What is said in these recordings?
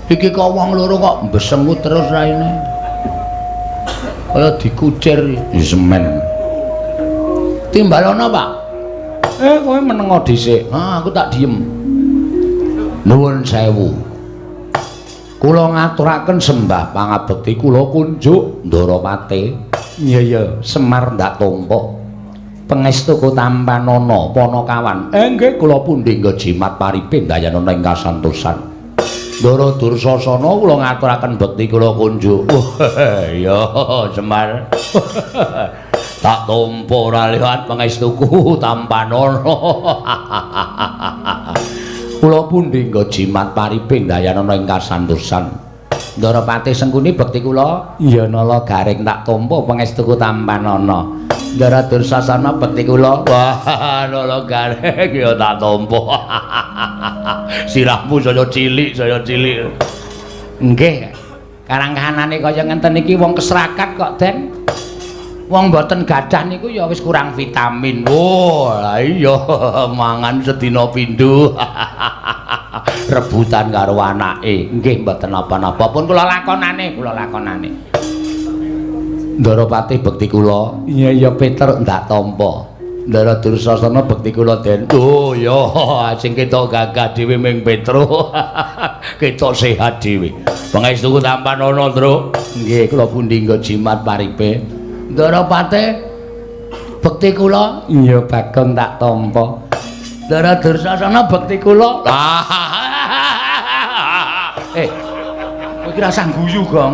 Iki kok wong loro kok mbesengut terus raine. Kaya dikucir semen. Timbalono, Pak. Kowe menengo dhisik. Ah, aku tak diem. Nuwun sewu. Kula ngaturaken sembah pangabekti kula kunjuk Ndorowati. Iya ya, Semar ndak tampa. Pangestuku tampanana Panakawan. Nggih kula pundi nggo jimat paripe ndayanana ing kasantosan. Ndara Dursasana kula ngaturaken bekti kula kunjuk. Ya Semar. Tak tampa ora liwat pangestuku tampanana. Kula pundi nggo jimat paripe ndayanana ing kasantosan. Ndara Patih Sengkuni bekti kula. Ya Nala Garing tak tampa pangestuku tampanana. Ndara Dursasana bekti kula. Wah, Nala Garing ya tak tampa. Sirahmu saya cilik, saya cilik. Nggih. Karang kahanane kaya ngenten iki wong keserakat kok, Den. Wong mboten gadah niku ya wis kurang vitamin. Oh, lah iya mangan sedina pindho. Rebutan karo anake. Nggih mboten napa-napa. Pun kula lakonane, kula lakonane. Ndara Patih bekti kula. Iya ya Peter ndak tampa. Ndara Dursasana bekti kula, Den. Oh ya, sing ketok gagah dhewe ming Petro. Ketok sehat dhewe. Pangestuku tampanana, Truk. Nggih, kula pundi nggo jimat paripe. Ndara Patih bekti kula. Iya Bagong tak tampa. Ndara Dursasana bekti kula. Kowe iki rasah guyu, Gong.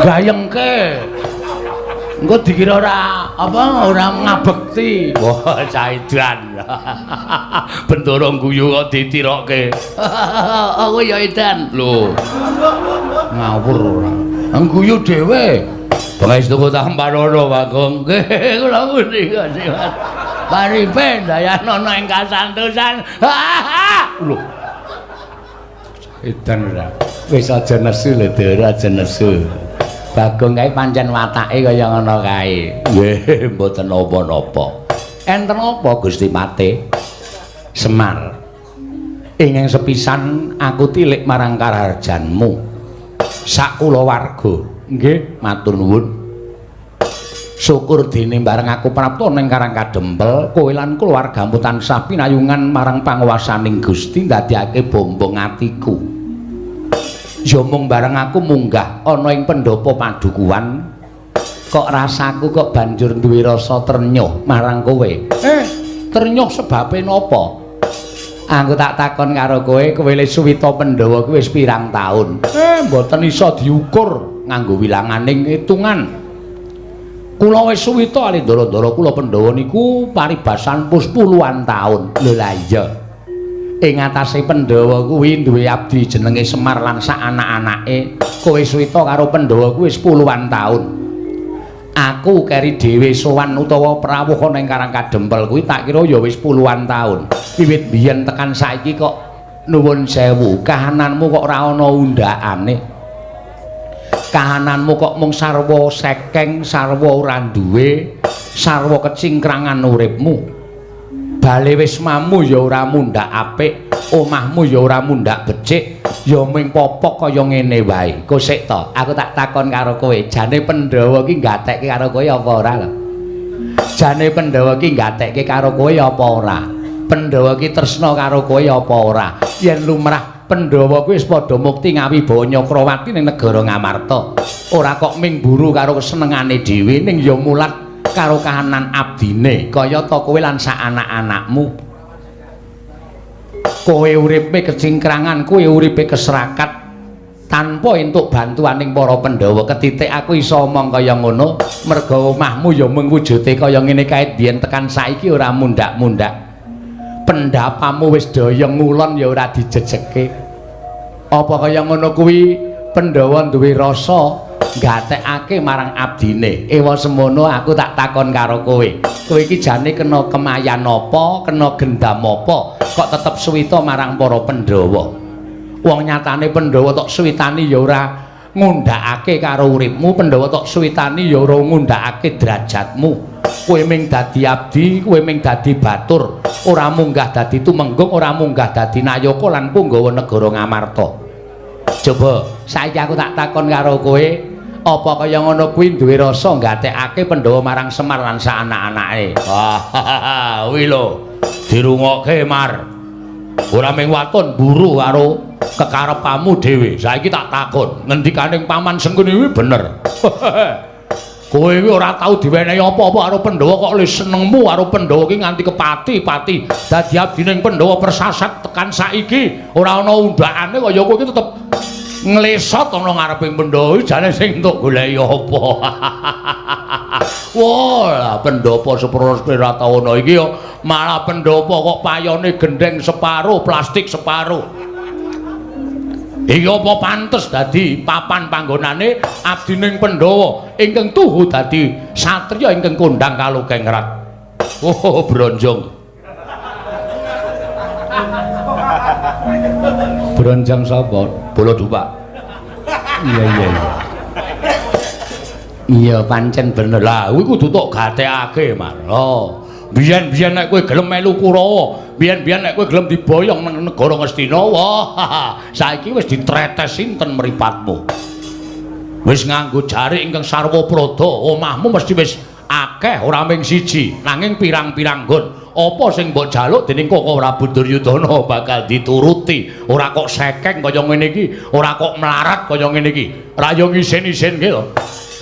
Gayengke. Engko dikira ora apa ora ngabekti. Wah, caidan. Bendara guyu kok ditirokke. Aku ya edan. Lho. Ngawur ora. Guyu dhewe. Pangestuku tampanana, Bagong. Nggih, kula pundi kok. Paripe ndayanana ing kasantosan. Lho. Edan ora. Wis aja nesu lho, Ndara, aja nesu. Bagong kae pancen watake kaya ngono kae. Nggih, mboten napa-napa. Enten apa Gusti Patih? Semar. Ingkang sepisan aku tilik marang karajanmu. Sak kulawarga. Nggih, matur nuwun. Syukur dene bareng aku prapta ning Karang Kadempel, kowe lan keluargamu tansah pinayungan marang panguwasaning Gusti ndadekake bombong atiku. Ya mung bareng aku munggah ana ing pendopo padukuhan kok rasaku kok banjur duwe rasa trenyuh marang kowe. Trenyuh sebabe napa? Aku tak takon karo kowe, kowe le suwita Pandhawa kuwi wis pirang taun? Mboten iso diukur nganggo wilanganing hitungan. Kula wis suwita ali ndara-ndara kula Pandhawa niku paribasan pus puluhan taun. Lho lah iya. Ing atase Pandhawa kuwi duwe abdi jenenge Semar lan sak anak-anake. Kowe suwita karo Pandhawa kuwi wis puluhan taun. Aku keri dhewe sowan utawa prawuh ana ing Karang Kadempel kuwi tak kira ya wis puluhan taun. Wiwit biyen tekan saiki kok nuwun sewu, kahananmu kok ora ana undakane. Kahananmu kok mung sarwa sekeng, sarwa ora duwe, sarwa kecingkrangan uripmu. Bale wismamu ya ora mundhak apik, omahmu ya ora mundhak becik, ya mung popok kaya ngene wae. Kosek to, aku tak takon karo kowe, jane Pandhawa ki gatekke karo kowe apa ora lho? Jane Pandhawa ki gatekke karo kowe apa ora? Pandhawa ki tresna karo kowe apa ora? Yen lumrah Pandhawa kuwi wis padha mukti ngawibawa Nyakrawati ning negara Ngamarta. Ora kok ming buru karo kesenengane dhewe, ning ya mulat karo kahanan abdine kaya ta kowe lan sak anak-anakmu. Kowe uripe kecingkrangan, kowe uripe keserakat tanpa entuk bantuaning para Pandhawa. Ketitik aku iso omong kaya ngono merga omahmu ya mung wujude kaya ngene kae biyen tekan saiki ora mundhak-mundhak. Pendapamu wis daya ngulon ya ora dijejeke. Apa kaya ngono kuwi Pandhawa duwe rasa gatekake marang abdine. Ewa semono aku tak takon karo kowe. Kowe iki jane kena kemayan apa, kena gendam apa, kok tetep suwita marang para Pandhawa? Wong nyatane Pandhawa tok suwitani ya ora ngundhakake karo uripmu, Pandhawa tok suwitani ya ora ngundhakake derajatmu. Kowe ming dadi abdi, kowe ming dadi batur, ora munggah dadi tumenggung, ora munggah dadi nayaka lan punggawa negara Ngamarta. Coba saiki aku tak takon karo kowe, apa kaya ngono kuwi duwe rasa nggatekake Pandhawa marang Semar lan sak anak-anake? Wah, kuwi lho. Dirungokke, Mar. Ora mung waton mburu karo kekarepanmu dhewe. Saiki tak takon, ngendikaning Paman Sengkuni kuwi bener. Kowe iki ora tau diwenehi apa-apa karo Pandhawa kok le senengmu karo Pandhawa iki nganti kepati-pati. Dadi abdining Pandhawa persasat tekan saiki ora ana undhakane kaya kowe iki tetep nglesot ana ngareping Pandhawa iki jane sing entuk goleki apa. Wah, lah Pandhawa sepuro ora tau ana iki ya malah Pandhawa kok payone gendheng separo, plastik separo. Iki apa pantes dadi papan panggonane abdining Pandhawa ingkang tuhu dadi satriya ingkang kondhang kalukengrat. Oh, bronjong. Bronjong sapa? Bala Dupak. Iya iya iya. Iya pancen bener. Lah kuwi kudu tok gatekake, Mar. Oh. Biyen-biyen nek kowe gelem melu Kurawa, biyen-biyen nek kowe gelem diboyong nang negara Ngastina, wah, saiki wis ditretes sinten mripatmu. Wis nganggo jarik ingkang sarwa prada, omahmu mesti wis akeh ora mung siji, nanging pirang-pirang nggon. Apa sing mbok jaluk dening Koko Prabu Duryudana bakal dituruti. Ora kok sekeng kaya ngene iki, ora kok melarat kaya ngene iki. Ra yo ngisin-isinke to.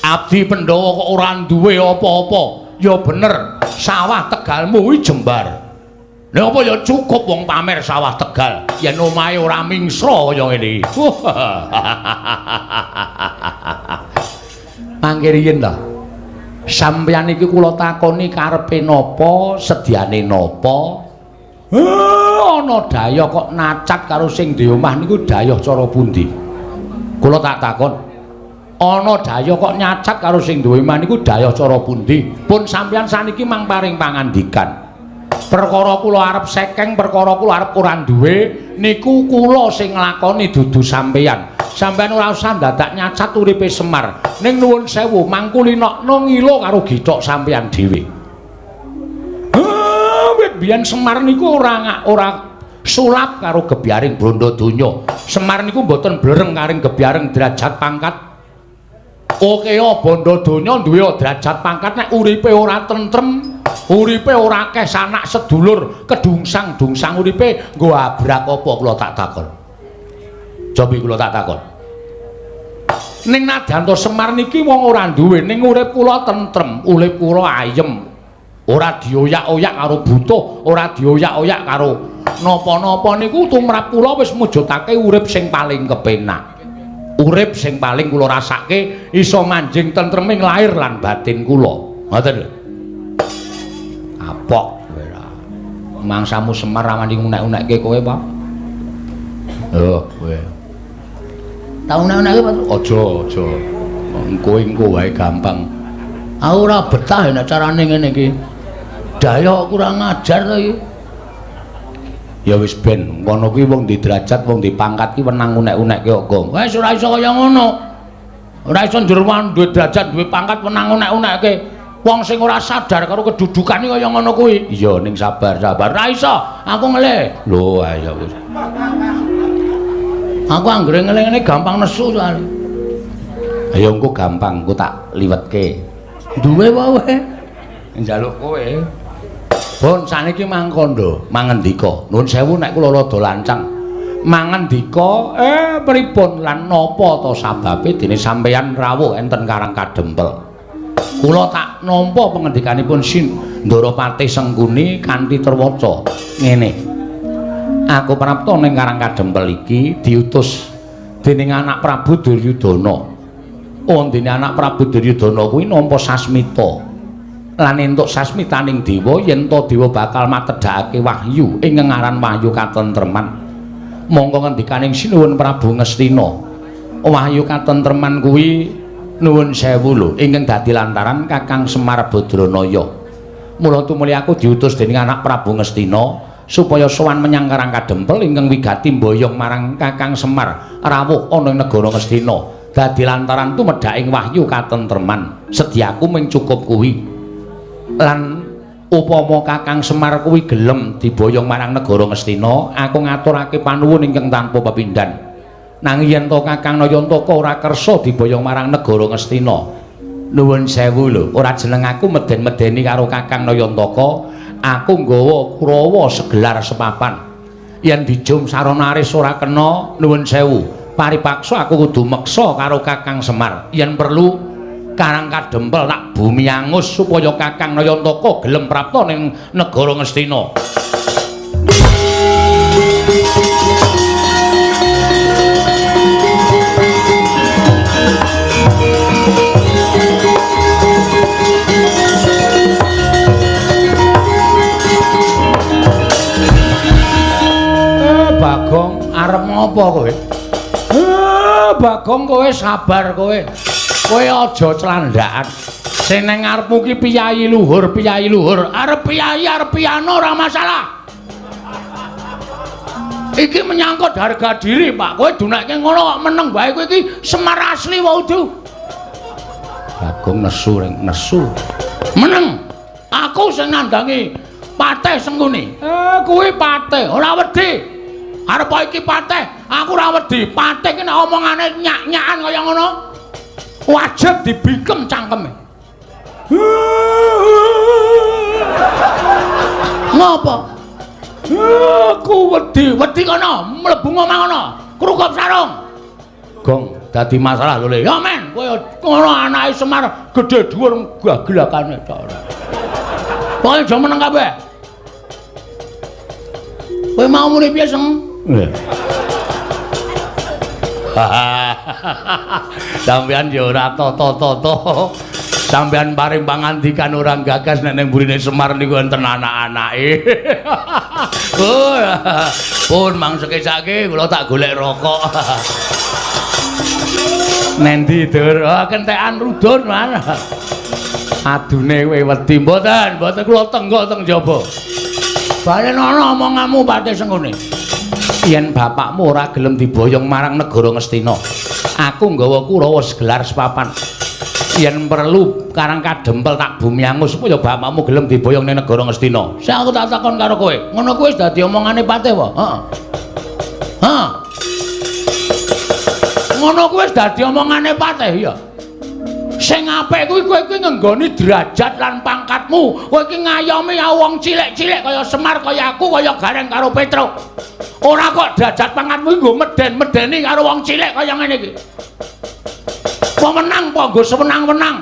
Abdi Pandhawa kok ora duwe apa-apa. Ya bener, sawah Tegalmu kuwi jembar. Lha apa ya cukup wong pamer sawah Tegal yen omahe ora mingsra kaya ngene iki. Mangke riyin ta. Sampeyan iki kula takoni karepe napa, sediane napa? Ana dayah kok nacat karo sing di omah niku dayah cara pundi? Kula tak takon. Ana dayah kok nyacat karo sing duwe omah niku dayah cara pundi? Pun sampeyan saniki mang paring pangandikan. Perkara kula arep sekeng, perkara kula arep ora duwe niku kula sing nglakoni dudu sampeyan. Sampeyan ora usah dadak nyacat uripe Semar. Ning nuwun sewu mangkulinokno ngilo karo githok sampeyan dhewe. Wit biyen Semar niku ora sulap karo gebyaring bondo donya. Semar niku mboten blereng karing gebyaring derajat pangkat. Oke, bondo donya duwe derajat pangkat nek uripe ora tentrem, uripe ora akeh sanak sedulur, kedungsang-dungsang uripe nggo abrak apa kula tak takon. Cobi kula tak takon. Ning nadyan to Semar niki wong ora duwe, ning urip kula tentrem, urip kula ayem. Ora dioyak-oyak karo butuh, ora dioyak-oyak karo napa-napa niku tumrap kula wis mujudake urip sing paling kepenak. Urip sing paling kula rasake iso manjing tentreming lahir lan batin kula. Ngoten lho. Apok kowe ra. Mangsamu Semar ra wani unek-unekke kowe, Pak. Lho, kowe. Ta unek-unekke, Pak? Aja, aja. Engko engko wae gampang. Aku ora betah nek carane ngene iki. Daya kurang ajar to iki. Ya wis ben, ngono kuwi wong di derajat, wong di pangkat ki wenang unek-unekke kok. Wis ora iso kaya ngono. Ora iso njerwan duwe derajat, duwe pangkat wenang unek-unekke. Wong sing ora sadar karo kedudukane kaya ngono kuwi. Iya ning sabar, sabar. Ora iso, aku ngelih. Lho, ayo wis. Aku anggere ngelih ngene gampang nesu soalé. Ayo engko gampang, engko tak liwetke. Duwe wae. Njaluk kowe. Pun saniki mangkondo, mangendika. Nuwun sewu nek kula rada lancang. Mangendika, pripun lan napa to sababe dene sampeyan rawuh enten Karang Kadempel? Kula tak nampa pangendikanipun Sin Ndorapati Sengkuni kanthi terwaca ngene. Aku prapta ning Karang Kadempel iki diutus dening anak Prabu Duryudana. Wondene anak Prabu Duryudana kuwi nampa sasmita. Lan entuk sasmitaning dewa yen to dewa bakal matedhakake wahyu ing ngaran wahyu katentreman. Mongko ngendikaning Sinuwun Prabu Ngastina, wahyu katentreman kuwi nuwun sewu lho ingkang dadi lantaran Kakang Semar Badranaya. Mula tumuli aku diutus dening anak Prabu Ngastina supaya sowan menyang Karang Kadempel ingkang wigati mboyong marang Kakang Semar rawuh ana ing negara Ngastina. Dadi lantaran tumedhaking wahyu katentreman. Sediaku mung cukup kuwi. Lan upama Kakang Semar kuwi gelem diboyong marang negara Ngastina, aku ngaturake panuwun ingkang tanpa pepindhan. Nanging yen to Kakang Nayantaka ora kersa diboyong marang negara Ngastina. Nuwun sewu lho, ora jeneng aku meden-medeni karo Kakang Nayantaka, aku nggawa Kurawa segelar sepapan. Yen dijum sarana aris ora kena, nuwun sewu. Paripaksa aku kudu meksa karo Kakang Semar. Yen perlu Karang Kadempel tak bumi angus supaya Kakang Nayantaka gelem prapta ning negara Ngastina. Bagong arep ngopo kowe? Bagong kowe sabar kowe. Kowe aja clandhakan. Sing nang ngarepmu ki piyayi luhur, piyayi luhur. Arep piyayi arep piyano ora masalah. Iki menyangkut harga diri, Pak. Kowe dunekke ngono kok meneng wae kowe iki Semar asli wae udu. Bagong nesu ring nesu. Meneng. Aku sing nandangi Patih Sengkuni. Kuwi patih, ora wedi. Arep iki patih, aku ora wedi. Patih ki nek omongane nyak-nyakan kaya ngono, wajib dibikem cangkeme. Ngopo? Aku wedi, wedi kono, mlebu omah kono, krukup sarung. Gong, dadi masalah lho Le. Ya men, kowe ngono anake Semar gedhe dhuwur gagelakane tok ora. Pokoke aja meneng kabeh. Kowe mau muni piye, Seng? Sampeyan ya ora tata-tata. Sampeyan paring pangandikan ora gagas nek ning burine Semar niku enten anak-anake. Pun mang sekecake kula tak golek rokok. Nendi, Dur? Oh, kentekan rudun, man. Adune kowe wedi mboten, mboten kula tenggok teng jaba. Balen ana omonganmu Patih Sengkuni. Yen bapakmu ora gelem diboyong marang negara Ngastina, aku nggawa Kurawa segelar sepapan. Yen perlu Karang Kadempel tak bumi angus supaya bapakmu gelem diboyong ning negara Ngastina. Sing aku tak takon karo kowe, ngono kuwi wis dadi omongane Patih apa? Heeh. Heeh. Ngono kuwi wis dadi omongane Patih ya. Sing apik kuwi kowe kuwi ngenggoni derajat lan pangkatmu. Kowe iki ngayomi wong cilik-cilik kaya Semar, kaya aku, kaya Gareng karo Petruk. Ora kok derajat pangkatmu iki nggo meden-medeni karo wong cilik kaya ngene iki. Pemenang apa nggo sewenang-wenang.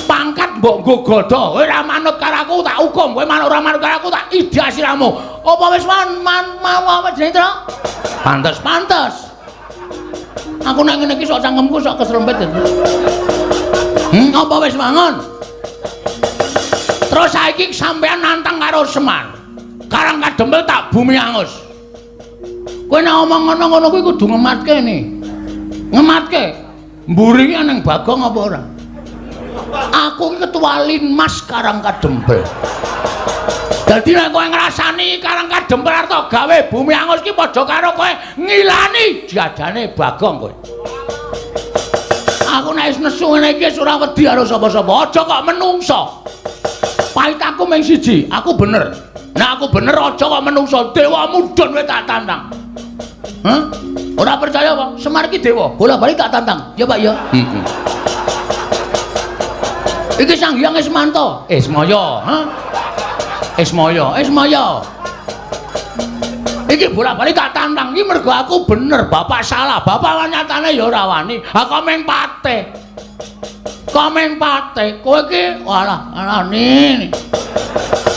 Pangkat mbok nggo gada. Kowe ora manut karo aku tak hukum, kowe ora manut karo aku tak idah siramu. Apa wis man mau apa jenenge, Truk? Pantes, pantes. Aku nek ngene iki sok cangkemku sok keserempet. Apa wis mangun? Terus saiki sampean nantang karo Semar. Karang Kadempel tak bumi angus. Kowe nek omong ngono-ngono kuwi kudu ngematke ne. Ngematke. Mburi ki nang Bagong apa ora? Aku ki ketua Linmas Karang Kadempel. Dadi nek kowe ngrasani Karang Kadempel arep gawe bumi angus ki padha karo kowe ngilani jadane Bagong kowe. Aku nek wis nesu ngene iki wis ora wedi karo sapa-sapa. Aja kok menungso. Pahit aku mung siji, aku bener. Nek aku bener aja kok menungso. Dewa mudhun kowe tak tantang. Hah? Ora percaya apa? Semar iki dewa. Bola-bali tak tantang. Ya Pak ya. Heeh. Iki Sang Hyang Ismanto. Ismaya, ha? Ismaya, Ismaya. Iki bola-bali tak tantang iki mergo aku bener, bapak salah. Bapak nyatane ya ora wani. Ha kok meng patih. Kok meng patih. Kowe iki walah alane.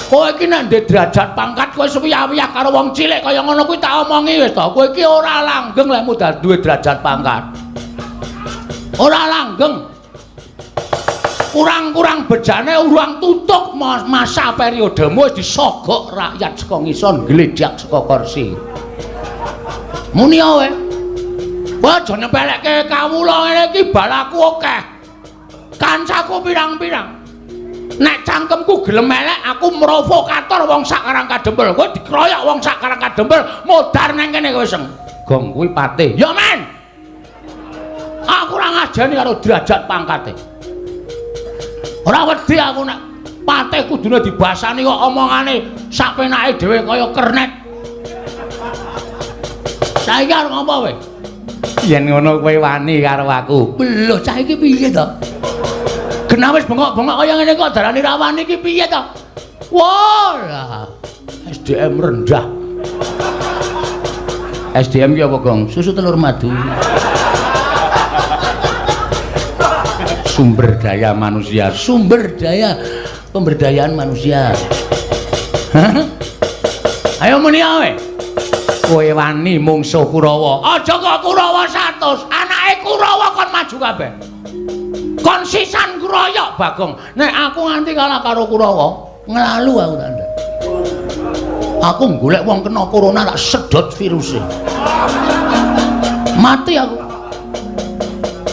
Kowe iki nek ndek derajat pangkat kowe suwiyah-wiyah karo wong cilik kaya ngono kuwi tak omongi wis to. Kowe iki ora langgeng lek mudhar duwe derajat pangkat. Ora langgeng. Kurang-kurang bejane urang tutuk masa periodemu wis disogok rakyat saka ngisor gledhak saka kursi. Muni kowe. Kowe aja nyepelekke kawula ngene iki balaku akeh. Kancaku pirang-pirang. Nek cangkemku gelem elek aku provokator wong sak Karang Kadempel. Kowe dikroyok wong sak Karang Kadempel modar nang kene kowe seng. Gong kuwi patih. Ya men. Aku ora ngajeni karo derajat pangkate. Ora wedi aku nek patih kudune dibasani kok omongane sak penake dhewe kaya kernet. Saiki arep ngopo kowe? Yen ngono kowe wani karo aku. Lho cah iki piye to? Genah wis bengok-bengok kaya ngene kok darani ra wani iki piye to? Wah, lah. SDM rendah. SDM ki apa, Gong? Susu telur madu. Sumber daya manusia, sumber daya pemberdayaan manusia. Hah? Ayo muni ae. Kowe wani mungsuh Kurawa. Aja kok Kurawa 100, anake Kurawa kon maju kabeh. Kon sisan kroyok Bagong. Nek aku nganti kalah karo Kurawa, nglalu aku tandha. Aku golek wong kena corona tak sedot viruse. Mati aku.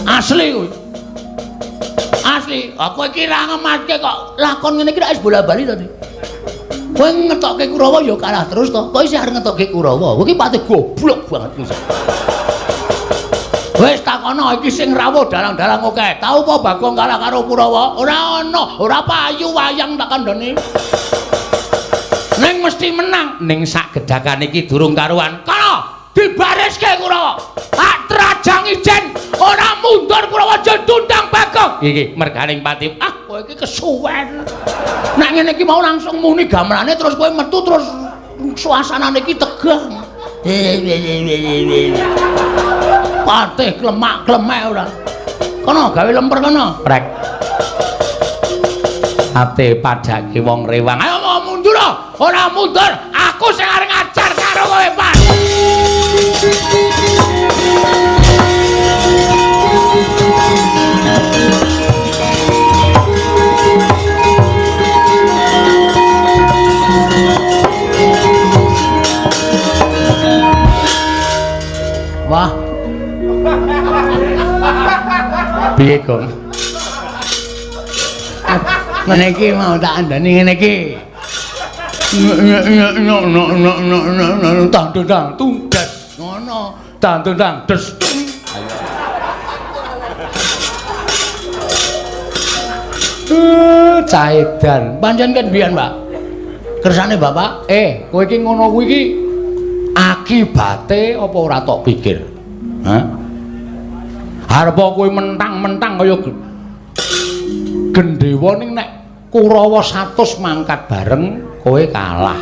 Asli kuwi. Asli, aku iki ra ngematke kok lakon ngene iki rak wis bola-bali to. Kowe ngetokke Kurawa ya kalah terus to. Kok isih arep ngetokke Kurawa? Kowe iki pati goblok banget iki. Wis takono iki sing rawuh dalang-dalang akeh. Tau apa Bagong kalah karo Kurawa? Ora ana, ora payu wayang tak kandhani. Ning mesti menang. Ning sak gedhakan iki durung karuan. Kono dibariske Kurawa. Tak trajang ijen ora mundur Kurawa jendundang Bagong. Iki merganing pati. Ah, kowe iki kesuwen. Nek ngene iki mau langsung muni gamelane terus kowe metu terus suasanane iki tegang. Patih klemak-klemek ora. Kono gawe lemper kono. Prek. Ate padake wong rewang. Ayo mau mundur. Ora mundur, aku sing arep ngajar karo kowe, Pak. Wah. Piye, Gong? Ngene iki mau tak andani ngene iki. No tang tang tunggas ngono tang tang des. Caedan. Pancen kan biyen, Pak. Kersane Bapak, kowe iki ngono kuwi iki akibate apa ora tok pikir? Hah? Arep kowe mentang-mentang kaya gendhewa ning nek Kurawa 100 mangkat bareng kowe kalah.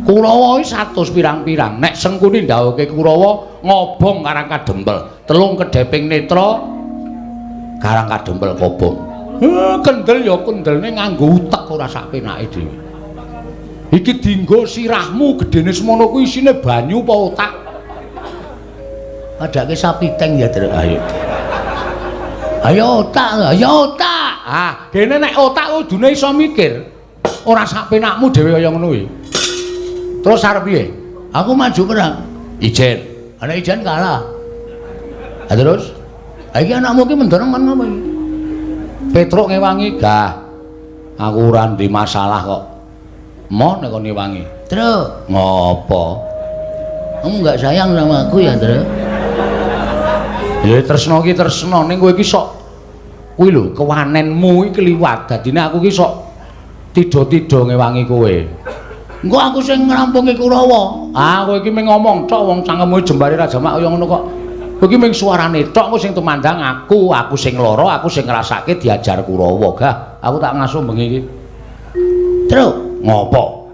Kurawa iki 100 pirang-pirang. Nek Sengkuni ndhawuhke Kurawa ngobong Karang Kadempel, telung kedheping netra Karang Kadempel kobong. Kendel ya kendelne nganggo utek ora sak penake dhewe. Iki dinggo sirahmu gedene semono kuwi isine banyu apa otak? Padake sapi teng ya, Truk. Ayo. Ayo otak, ayo otak. Ah, dene nek otak kudune iso mikir. Ora sak penakmu dhewe kaya ngono kuwi. Terus arep piye? Aku maju perang. Ijen. Ana ijen kalah. Ha terus? Ha iki anakmu iki mendorong kon ngopo iki? Petruk ngewangi, gah. Aku ora ndek masalah kok. Moh nek kon ngewangi. Truk, ngopo? Kamu enggak sayang sama aku ya, Truk? Ya tresno iki tresno ning kowe iki sok kuwi lho kewanenmu iki kliwat. Dadine aku iki sok tidha-tidha ngewangi kowe. Engko aku sing ngrampungi Kurawa. Ah, kowe iki mung ngomong tok wong cangkemmu jembare ra jamak kaya ngono kok. Kowe iki mung suarane tok engko sing tumandang aku, aku sing lara, aku sing ngrasake diajar Kurawa. Gah, aku tak ngasuh bengi iki. Truk, ngopo?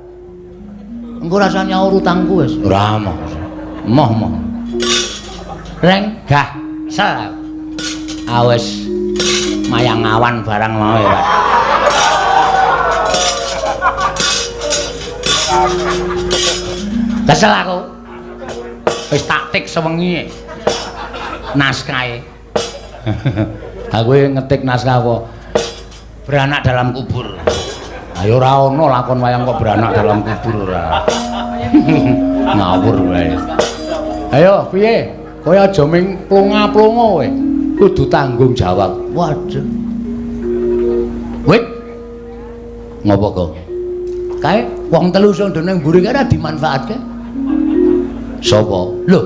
Engko rasa nyaur utangku wis. Ora moh. Moh moh. Reng, gah, sel. Awes mayang awan barang mau ya, Pak. Kesel aku. Wis taktik sewengi. Naskahe. Aku ngetik naskah apa? Beranak dalam kubur. Ayo ora ono lakon wayang kok beranak dalam kubur ora. Ngawur wae. Ayo piye? Kowe aja ming plonga-plonga kowe. Kudu tanggung jawab. Waduh. Wit. Ngopo kok? Kae wong telu sing ning mburi kae ora dimanfaatke. Sapa? Lho,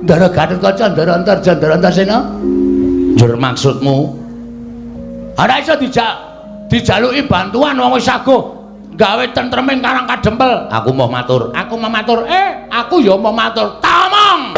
Ndara Gatotkaca, Ndara Antarja, Ndara Antasena. Njur maksudmu? Ora iso dijaluki bantuan wong wis saguh gawe tentreming Karang Kadempel. Aku mau matur. Aku mau matur. Aku ya mau matur. Tamong.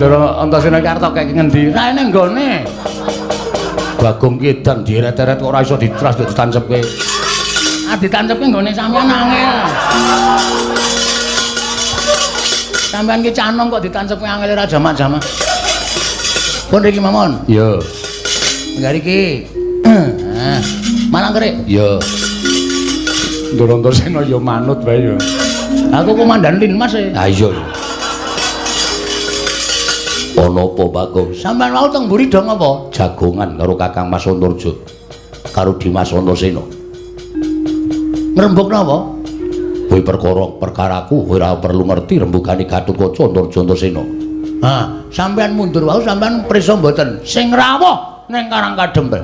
Ndara Antasena iki arep tok kek ngendi? Ra ene nggone. Bagong ki edan dieret-eret kok ora iso ditras ditancepke. Ah ditancepke nggone sampean angel. Sampean ki canom kok ditancepke angel ora jamak-jamak. Pun riki mawon. Iya. Enggak iki. Heeh. Malang kerik. Iya. Ndara Antasena ya manut wae ya. Aku komandan Linmas e. Ha iya. Ana apa, Bagong? Sampeyan wau teng mburi do ngapa? Jagongan karo Kakang Mas Antarja. Karo Dimas Antasena. Ngrembug napa? Kuwi perkara perkaraku kowe ora perlu ngerti rembugane Gatotkaca Antarja Antasena. Ha, sampeyan mundur wau sampeyan prisa mboten? Sing rawuh ning Karang Kadempel.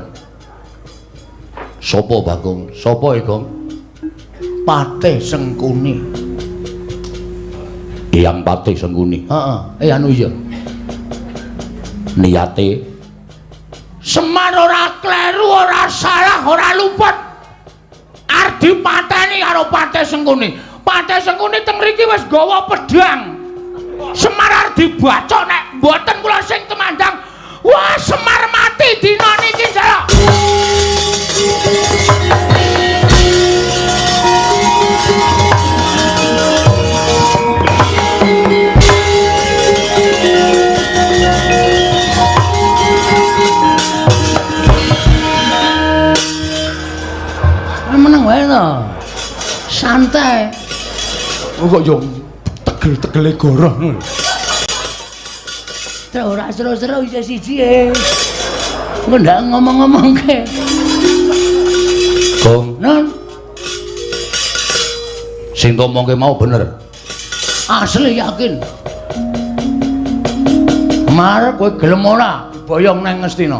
Sapa, Bagong? Sapa, Gong? Patih Sengkuni. Eyang Patih Sengkuni. Heeh, anu iya. Niate Semar ora kleru, ora salah, ora luput. Arep dipateni karo Patih Sengkuni. Patih Sengkuni teng mriki wis gawa pedhang. Semar arep dibacok nek mboten kula sing tumandang. Wah, Semar mati dina niki, Jalak. Meneng wae to. Santai. Kok yo tegel-tegele goroh ngono. Terus ora seru-seru isih siji e. Engko ndak ngomong-ngomongke. Gong, Non. Sing ngomongke mau bener. Asli yakin. Mar kowe gelem ora boyong nang Ngastina?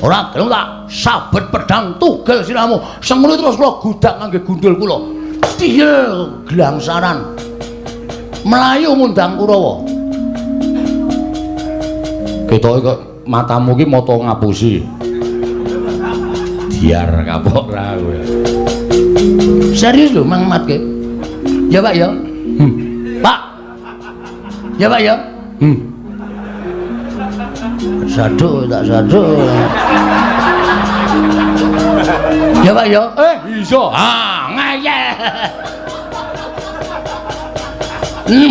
Ora gelem tak sabet pedang tugel siramu. Sengkuni terus kula gudak ngangge gundul kula. Tiyel glangsaran. Melayu ngundang Kurawa. Ketoke kok matamu ki mata ngapusi. Diar kapok ra kowe. Serius lho Mang Matke. Ya Pak ya. Pak. Ya Pak ya. Saduk tak saduk. Ya Pak ya. Iso. Ah, ngeyel.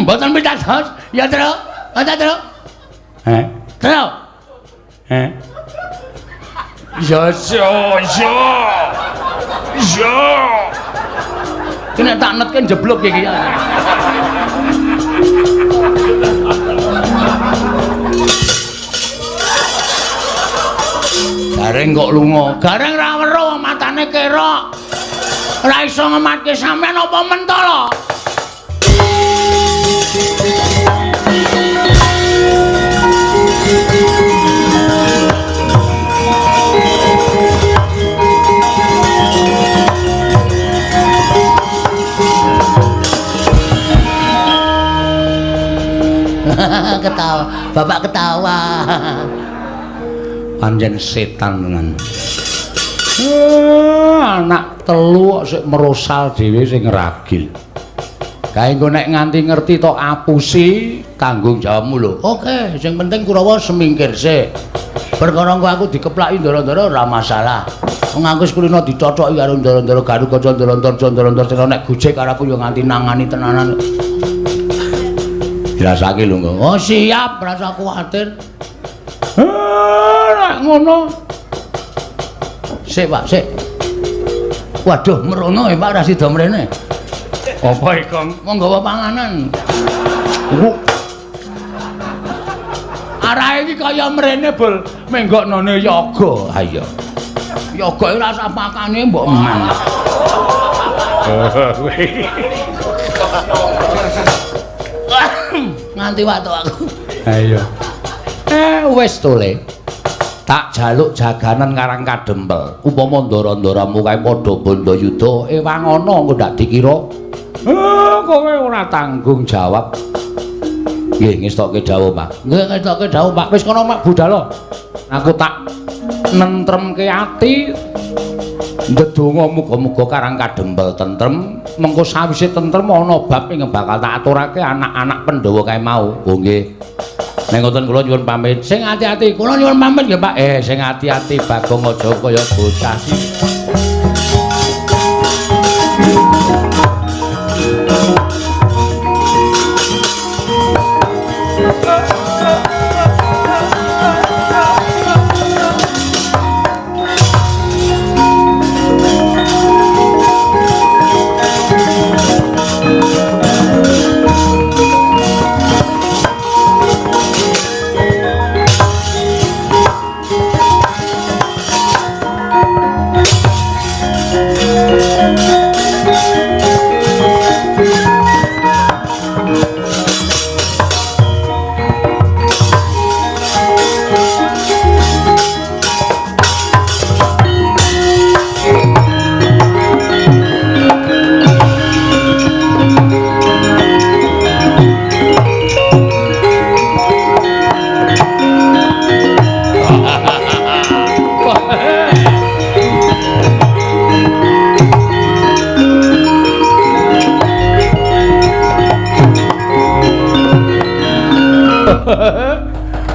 Mboten pitados. Ya, Tru. Ada, Tru. Heh. Tru. Heh. Ya, ya. Ya. Ki nek tak netke jeblok iki. Gareng kok lunga. Gareng ra weruh matane kerok. Ora iso ngematke sampean apa mentala? Ketawa, bapak ketawa. Pancen setan tenan. Anak telu kok sik merosal dhewe sing ragil. Kae engko nek nganti ngerti tok apusi tanggung jawabmu lho. Oke, sing penting Kurawa semingkir sik. Perkara engko aku dikeplaki ndara-ndara ora masalah. Wong aku wis kulino dicochoki karo ndara-ndara Garukaca ndara-ndara ndara-ndara nek gojek karo aku ya nganti nangani tenanan. Dirasake lho engko. Oh siap, rasa kuwatir. Nek ngono. Sik, Pak, sik. Waduh, merono ya Pak ra sida mrene. Apa iki, Kong? Wong nggawa panganan. Arahe iki kaya mrene bol menggoknone yoga. Ha iya. Yoga ora usah pakane mbok eman. Nganti watuk aku. Ha iya. Wis to le. Tak jaluk jaganan Karang Kadempel. Upama ndara-ndaramu kae padha bandayuda, ewang ana engko ndak dikira. Kowe ora tanggung jawab. Nggih, ngestokke dawuh, Pak. Nggih, ngestokke dawuh, Pak. Wis kono Mak budal. Aku tak nentremke ati. Ndedonga muga-muga Karang Kadempel tentrem. Mengko sawise tentrem ana bab ing bakal tak aturake anak-anak Pandhawa kae mau. Oh nggih. Nek ngoten kula nyuwun pamit. Sing ati-ati, kula nyuwun pamit nggih, Pak. Sing ati-ati Bagong aja kaya bocah sih.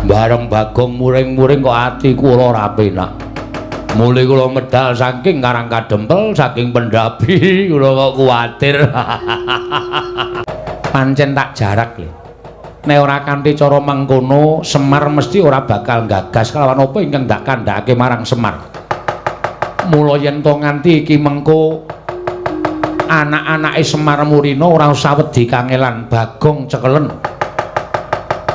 Bareng Bagong muring-muring kok ati kula ora penak. Mule kula medal saking Karang Kadempel, saking Pendapi, kula kok kuwatir. Pancen tak jarak lho. Nek ora kanthi cara mengkono, Semar mesti ora bakal gagas kelawan apa ingkang ndak kandhake marang Semar. Mula yen to nganti iki mengko anak-anake Semar Murina ora usah wedi kangelan, Bagong cekelen.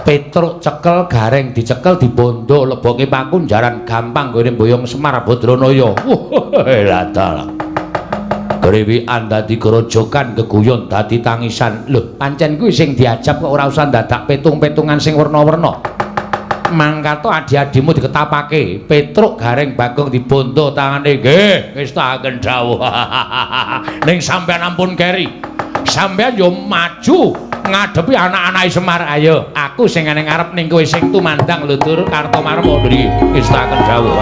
Petruk cekel, Gareng dicekel, dibondo, leboke pakunjaran gampang nggone mboyong Semar Badranaya. Wah, dalah. Grewikan dadi grojogan, geguyon dadi tangisan. Lho, pancen kuwi sing diajab kok ora usah dadak petung-petungan sing werna-werna. Mangkato adi-adimu diketapake. Petruk, Gareng, Bagong dibondo tangane. Nggih, ngestaken dawuh. Ning sampean ampun keri. Sampean yo maju ngadepi anak-anake Semar. Ayo, aku sing ning ngarep ning kowe sing tumandang lho Dur Kartomarma mriki. Ngestaken dawuh.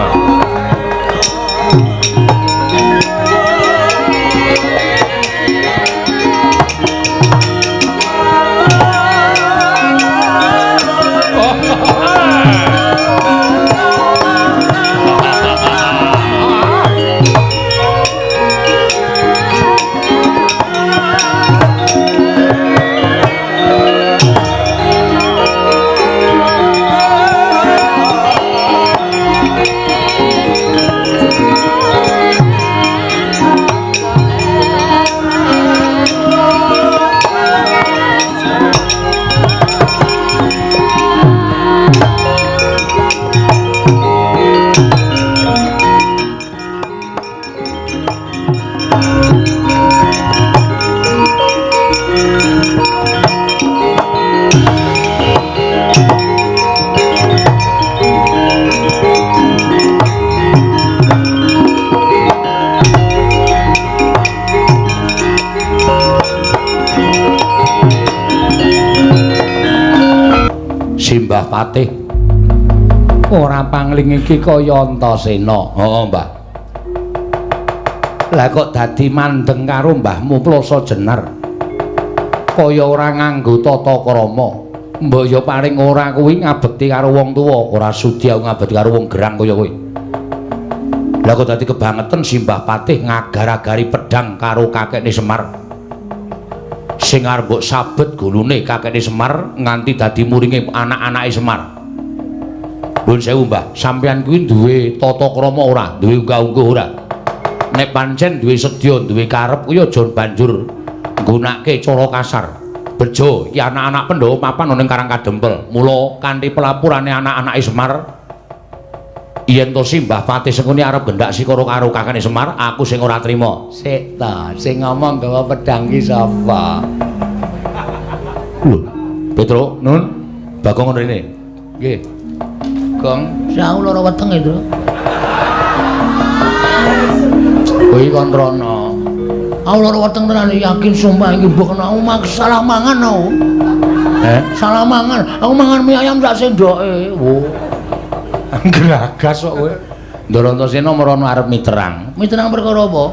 Simbah Patih ora pangling iki kaya Antasena. Heeh, Mbah. Lah kok dadi mandeng karo mbahmu Plasa Jenar. Kaya ora nganggo tata krama. Mbok ya paring ora kuwi ngabekti karo wong tuwa, ora sudi aku ngabekti karo wong gerang kaya kowe. Lah kok dadi kebangetan Simbah Patih ngagar-agari pedhang karo kakekne Semar. Sing arep mbok sabet gulune kakekne Semar nganti dadi muringe anak-anake Semar. Nuwun sewu, Mbah, sampeyan kuwi duwe tata krama ora? Duwe unggah-ungguh ora? Nek pancen duwe sedya, duwe karep kuwi aja banjur nggunakake cara kasar. Bejo iki anak-anak Pandhawa papan ana ning Karang Kadempel. Mula kanthi pelapurane anak-anake Semar, yen to Simbah Patih Sengkuni arep gendak sikara karo kakane Semar, aku sing ora trima. Sik ta, sing ngomong gawa pedhang ki sapa? Lho, Petro, Nun, Bagong ngono rene. Nggih. Gong, aku lara wetenge, Tru. Kowe kon rono. Aku lara weteng tenan yakin sumpah iki mbok kena aku salah mangan aku. Salah mangan. Aku mangan mie ayam sak sendoke. Wo. Gragas kok kowe. Ndara Antasena merono arep miterang. Miterang perkara apa?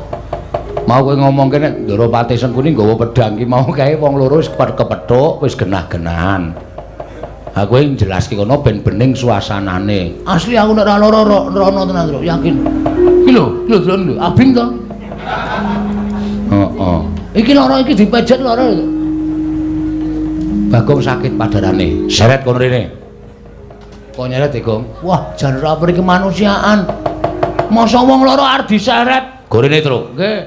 Mau kowe ngomongke nek Ndara Patih Sengkuni nggawa pedhang ki mau kae wong loro wis kepethuk, wis genah-genahan. Ha kowe njelaske kono ben bening suasanane. Asli aku nek ora lara rono tenan, Truk, yakin. Iki lho, lho delok lho, abing to. Heeh. Iki lara iki dipejet lara. Bagong sakit padarane. Seret kono rene. Kok nyeret e, Gong? Wah, jan ora peri kemanusiaan. Masa wong lara arep diseret? Gorene, Truk. Nggih.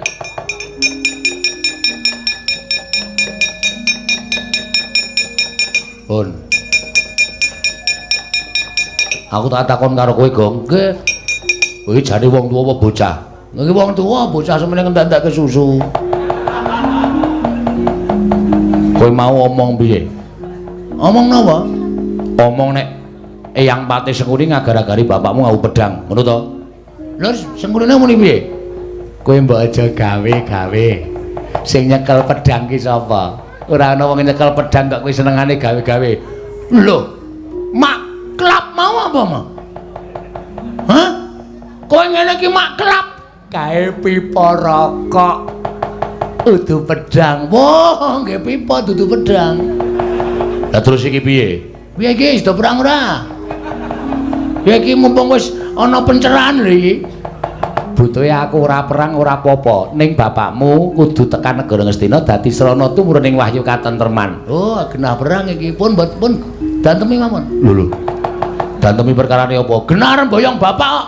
Pun. Aku tak takon karo kowe, Gong. Nggih. Kowe jane wong tuwa apa bocah? Nggih wong tuwa, bocah semene ngentek-entekke susu. Kowe mau omong piye? Omong napa? Omong nek Eyang Patih Sengkuni ngagar-agari bapakmu ngau pedang, ngono to? Lho, Sengkunine muni piye? Kowe mbok aja gawe-gawe. Sing nyekel pedang ki sapa? Ora ana wong nyekel pedang kok kowe senengane gawe-gawe. Lho, mak klap mau apa, Ma? Hah? Kowe ngene iki mak klap kae pipa rokok. Udu pedang. Wah, nggih pipa dudu pedang. Lah terus iki piye? Piye iki sida perang ora? Ya iki mumpung wis ana pencerahan lho iki. Butuhe aku ora perang ora apa-apa, ning bapakmu kudu tekan negara Ngastina dadi srana tumurun ing wahyu katentreman. Oh, genah perang iki. Pun mbot pun dantemi mawon. Lho lho. Dantemi perkarane apa? Genah arep mboyong bapak kok.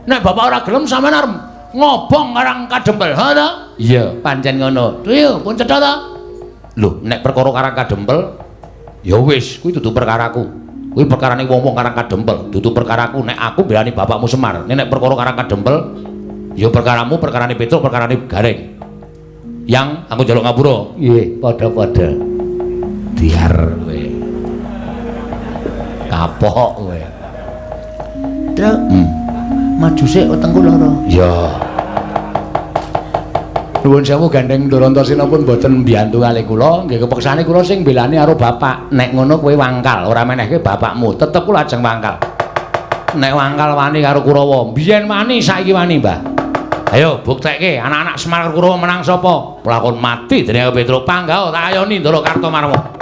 Nek bapak ora gelem sampean arep ngobong Karang Kadempel. Ha ta? Iya, pancen ngono. Ayo, pun cetha ta? Lho, nek perkara Karang Kadempel ya wis, kuwi dudu perkaraku. Kuwi perkarane wong-wong Karang Kadempel, dudu perkaraku. Nek aku mbelani bapakmu Semar. Nek perkara Karang Kadempel ya perkaramu, perkarane Petruk, perkarane Gareng. Yang aku njaluk ngapura. Nggih, padha-padha. Diar kowe. Kapok kowe. Truk. Maju sik wetengku lara. Iya. Nuwun sewu gandeng Ndorantosena pun mboten mbiyantu kalih kula, nggih kepeksane kula sing mbelani karo bapak. Nek ngono kowe wangkal, ora menehke bapakmu, tetep kula ajeng wangkal. Nek wangkal wani karo Kurawa, biyen wani saiki wani, Mbah. Ayo buktekke anak-anak Semar Kurawa menang sapa? Lakon mati dening Petruk. Panggah tak ayoni Ndara Kartomarma.